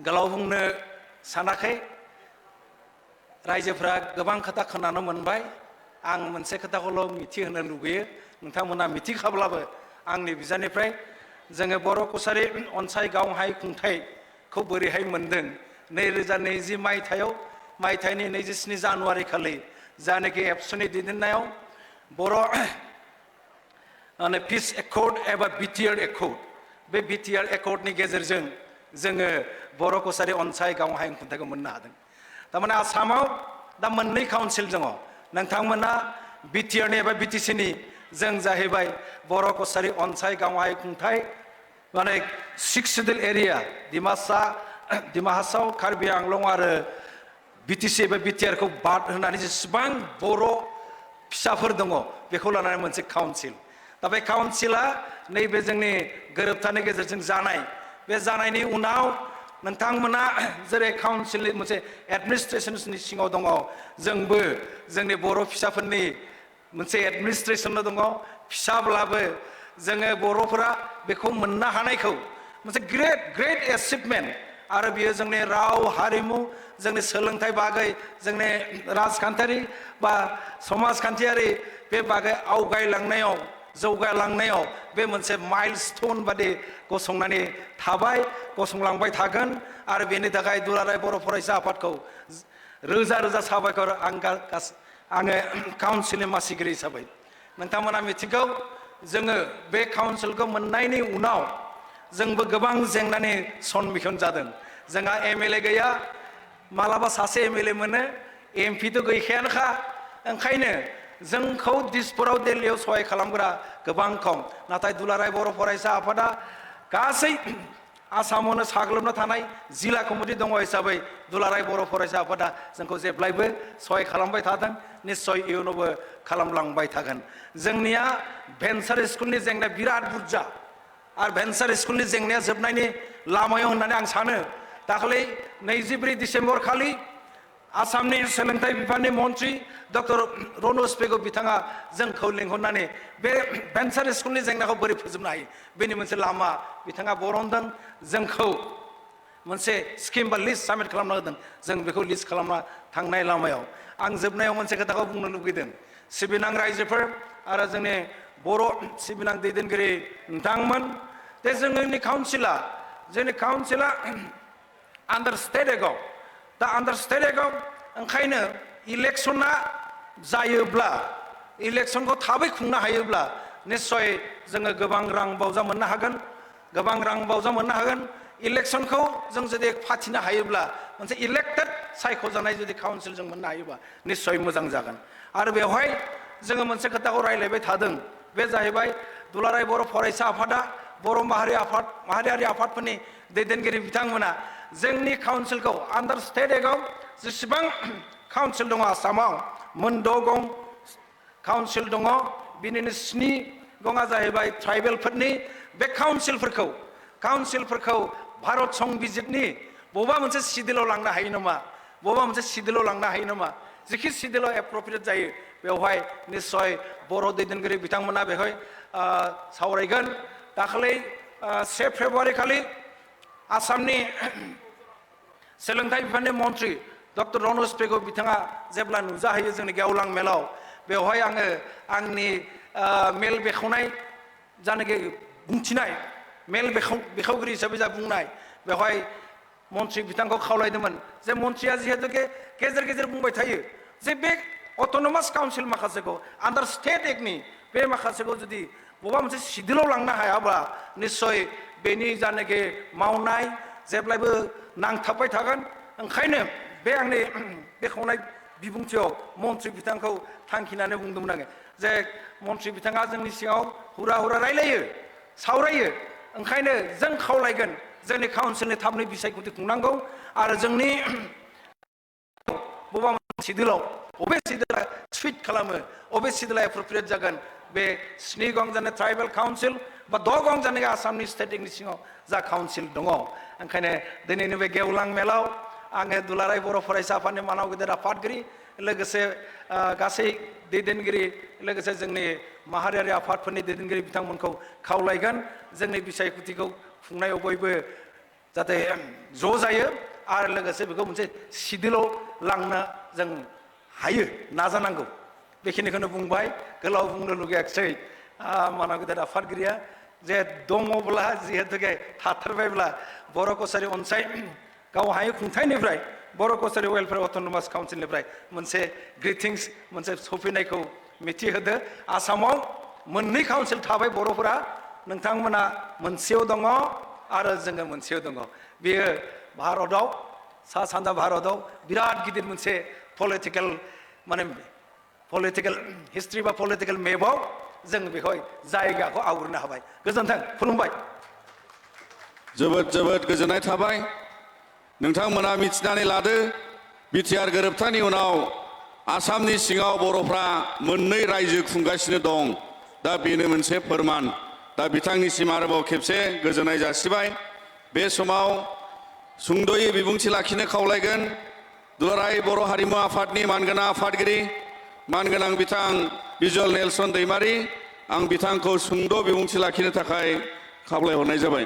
गोलाव बुंनो सानाखै रायजोफ्रा गोबां खोथा खोनानो मोनबाय आं मोनसे खोथाखौल' मिथिहोनो लुगैयो नोंथांमोना मिथिखाब्लाबो आंनि बिजाबनिफ्राय जोङो बर' कसारी अनसाय गावहाय खुंथायखौ बोरैहाय मोनदों 2020 मायथाइनि 27 जानुवारि खालि जानाखि एबसुनि दैदेननायाव बर' पिस एकर्ड एबा बिटिआर एकर्ड बे बिटिआर एकर्डनि गेजेरजों जोङो बर' कसारी अनसाय गावहाय खुंथायखौ मोननो हादों थारमाने आसामाव दा मोननै काउन्सिल दङ नोंथांमोना बिटिआरनि एबा बिटिसिनि जों जाहैबाय बर' कसारी अनसाय गावहाय खुंथाय माने 6 सिडिउल एरिया डिमा हासाव कार्बि आंलं आरो बिटिसि एबा बिटिआरखौ बाद होनानै जेसेबां बर' फिसाफोर दङ बेखौ लानानै मोनसे काउन्सिल दा बे काउन्सिला नैबे जोंनि गोरोबथानि गेजेरजों जानाय बे जानायनि उनाव नोंथांमोना जेरै काउन्सिलनि मोनसे एडमिनिस्ट्रेशननि सिङाव दङ जोंबो जोंनि बर' फिसाफोरनि मोनसे एडमिनिस्ट्रेशन दङ फिसाब्लाबो जोङो बर'फोरा बेखौ मोननो हानायखौ मोनसे ग्रेट एचिभमेन्ट आरो बियो जोंनि राव हारिमु जोंनि सोलोंथाइ बागै जोंनि राजखान्थियारि बा समाजखान्थियारि बे बागै आवगायलांनायाव जौगालांनायाव बे मोनसे माइलस्टोन बादि गसंनानै थाबाय गसंलांबाय थागोन आरो बेनि थाखाय दुलाराय बर' फरायसा आफादखौ रोजा रोजा साबायखर आङो काउन्सिलनि मासिगिरि हिसाबै नोंथांमोना मिथिगौ जोङो बे काउन्सिलखौ मोननायनि उनाव जोंबो गोबां जेंनानि सन्मुखीन जादों जोंहा एमएलए गैया मालाबा सासे एमएलए मोनो एमपिथ' गैखायानोखा ओंखायनो जोंखौ दिसपुराव दिल्लीयाव सहाय खालामग्रा गोबां खम नाथाय दुलाराय बर' फरायसा आफादा गासै आसामावनो साग्लोबना थानाय जिल्ला कमिटि दङ हिसाबै दुलाराय बर' फरायसा आफादा जोंखौ जेब्लायबो सहाय खालामबाय थादों निश्चय इयुनावबो खालामलांबाय थागोन जोंनिया भेन्सार स्कुलनि जेंनाया बिराद बुरजा आरो भेन्सार स्कुलनि जेंनाया जोबनायनि लामायाव होननानै आं सानो दाखालि 24 डिसेम्बर खालि आसामनि सोलोंथाइ बिफाननि मन्त्रि डक्टर रनज पेगु बिथाङा जोंखौ लिंहरनानै बे भेन्सार स्कुलनि जेंनाखौ बोरै फोजोबनो हायो बेनि मोनसे लामा बिथाङा बरनदों जोंखौ मोनसे स्किम बा लिस्ट साबमिट खालामना होदों जों बेखौ लिस्ट खालामना थांनाय लामायाव आं जोबनायाव मोनसे खोथाखौ बुंनो लुगैदों सिबिनां रायजोफोर आरो जोंनि बर' सिबिनां दैदेनगिरि नोंथांमोन दे जोंनि काउन्सिला आन्डार स्टेट एक्टआव दा आन्डार स्टेट एक्टआव ओंखायनो इलेक्शना जायोब्ला इलेक्शनखौ थाबै खुंनो हायोब्ला निश्चय जोङो गोबां रां बावजा मोननो हागोन इलेक्शनखौ जों जुदि फाथिनो हायोब्ला मोनसे इलेक्टेड सायख'जानाय जुदि काउन्सिल जों मोननो हायोबा निश्चय मोजां जागोन आरो बेवहाय जोङो मोनसे खोथाखौ रायलायबाय थादों बे जाहैबाय दुलाराय बर' फरायसा आफादा बर' माहारियारि आफादफोरनि दैदेनगिरि बिथांमोना जोंनि काउन्सिलखौ आन्डार स्टेट एक्टआव जेसेबां काउन्सिल दङ आसामाव मोन 6 गं काउन्सिल दङ बिनिनो 7 गङा जाहैबाय ट्राइबेलफोरनि बे काउन्सिलफोरखौ भारत संबिजितनि बबेबा मोनसे सिडिउलाव लांनो हायो नामा जिखि सिडिउलाव एप्रप्रिएट जायो बेवहाय निश्चय बर' दैदेनगिरि बिथांमोना बेवहाय सावरायगोन दाखालि 1 फेब्रुवारि खालि आसामनि सोलोंथाइ बिफाननि मन्त्रि डक्टर रनज पेगु बिथाङा जेब्ला नुजाहैयो जोंनि गेवलां मेलाव बेवहाय आङो आंनि मेल बेखेवनाय जानाखि बुंथिनाय मेल बेखेवगिरि हिसाबै जा बुंनाय बेवहाय मन्त्रि बिथांखौ खावलायदोंमोन जे मन्त्रिया जिहेतु गेजेर गेजेर बुंबाय थायो जे बे अट'नमास काउन्सिल माखासेखौ आन्डार स्टेट एक्टनि बे माखासेखौ जुदि बबेबा मोनसे सिडिउलाव लांनो हायाब्ला निश्चय बेनि जानाखि मावनाय जेब्लायबो नांथाबबाय थागोन ओंखायनो बे आंनि बेखेवनाय बिबुंथियाव मन्त्रि बिथांखौ थांखिनानै बुंदोंमोन आङो जे मन्त्रि बिथाङा जोंनि सिङाव हुरा रायलायो सावरायो ओंखायनो जों खावलायगोन जोंनि काउन्सिलनि थाबनै बिसायख'थि खुंनांगौ आरो जोंनि बबेबा सिडिउलाव बबे सिडिउला सुइट खालामो बबे सिडिउला एप्रप्रिएट जागोन बे 7 गं जानाय ट्राइबेल काउन्सिल बा 6 गं जानाय आसामनि स्टेटिंनि सिङाव जा काउन्सिल दङ ओंखायनो दिनैनि बे गेवलां मेलाव आङो दुलाराय बर' फरायसा आफादनि मानाव गेदेर आफादगिरि लोगोसे गासै दैदेनगिरि लोगोसे जोंनि माहारियारि आफादफोरनि दैदेनगिरि बिथांमोनखौ खावलायगोन जोंनि बिसायख'थिखौ खुंनायाव बयबो जाहाथे ज' जायो आरो लोगोसे बेखौ मोनसे सिडिउलाव लांनो जों हायो नाजानांगौ बेखिनिखौनो बुंबाय गोलाव बुंनो लुगैयाखिसै माना गेदेर आफादगिरिया जे दङब्ला जिहेतुके थाथारबायब्ला बर' कसारि अनसाय गावहाय खुंथायनिफ्राय बर' कसारि वेलफेयार अट'नमास काउन्सिलनिफ्राय मोनसे ग्रिटिंस मोनसे सफैनायखौ मिथिहोदो आसामाव मोननै काउन्सिल थाबाय बर'फोरा नोंथांमोना मोनसेयाव दङ आरो जोङो मोनसेयाव दङ बेयो भारताव सा सानजा भारताव बिराद गिदिर मोनसे पलिटिकेल माने पलिटिकेल हिस्ट्रि बा पलिटिकेल मेपआव जों बेखौ जायगाखौ आवग्रिनो हाबाय गोजोन्थों खुलुमबाय जोबोद जोबोद गोजोननाय थाबाय नोंथांमोना मिथिनानै लादो बिटिआर गोरोबथानि उनाव आसामनि सिङाव बर'फ्रा मोननै रायजो खुंगासिनो दं दा बेनो मोनसे फोरमान दा बिथांनिसिम आरोबाव खेबसे गोजोननाय जासिबाय बे समाव सुंद'यै बिबुंथि लाखिनो खावलायगोन दुलाराय बर' हारिमु आफादनि मानगोनां आफादगिरि मानगोनां बिथां बिजुल नेलसन दैमारि आं बिथांखौ सुंद' बिबुंथि लाखिनो थाखाय खावलायहरनाय जाबाय